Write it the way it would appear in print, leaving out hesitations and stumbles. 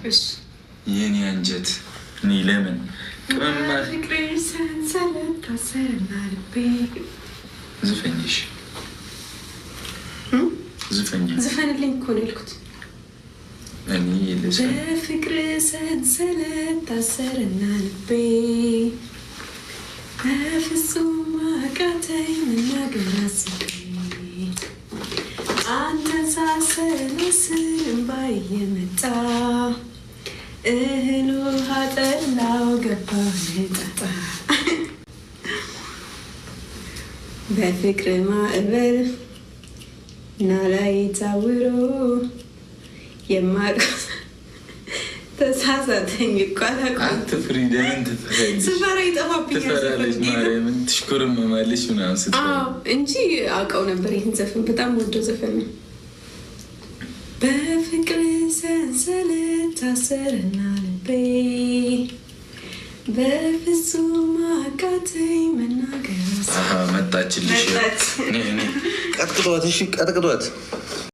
እሺ። የኔ አንጀት፣ እኔ ለምን ቅመም በፍቅር ሰንሰለት ታሰረና ልቤ። ዝፈኝሽ፣ ዝፈኛ። ዝፈንልኝ እኮ ነው ያልኩት። እኔ ልዝፈን? በፍቅር ሰንሰለት ታሰረና ልቤ፣ በፍጹም አቃተኝ መናገር አስቤ፣ አንተን ሳሰላስል እምባዬ እየመጣ፣ እህል ውሃ ጠላው ገባ ጣጣ፣ በፍቅር ማዕበል ናላይ ታውሮ የማውቀው ተሳሳተኝ እኮ፣ አላውቀውም። አትፍሪ። ለምን ትፈሪያለሽ? ስፈራ ይጠፋብኛል። ትፈራለች። ዘፈን ጌታ። ማርያምን ትሽኮረመማለች ምናምን ስትፈሪ። አዎ፣ እንጂ አውቀው ነበር ይህን ዘፈን፣ በጣም ወደው ዘፈን ነው። በፍቅር ሰንሰለት ታሰረና ልቤ፣ በፍጹም አቃተኝ መናገር። አሃ፣ መጣችልሽ። መጣች። ነይ ነይ። ቀጥቅጧት፣ እሺ ቀጥቅጧት።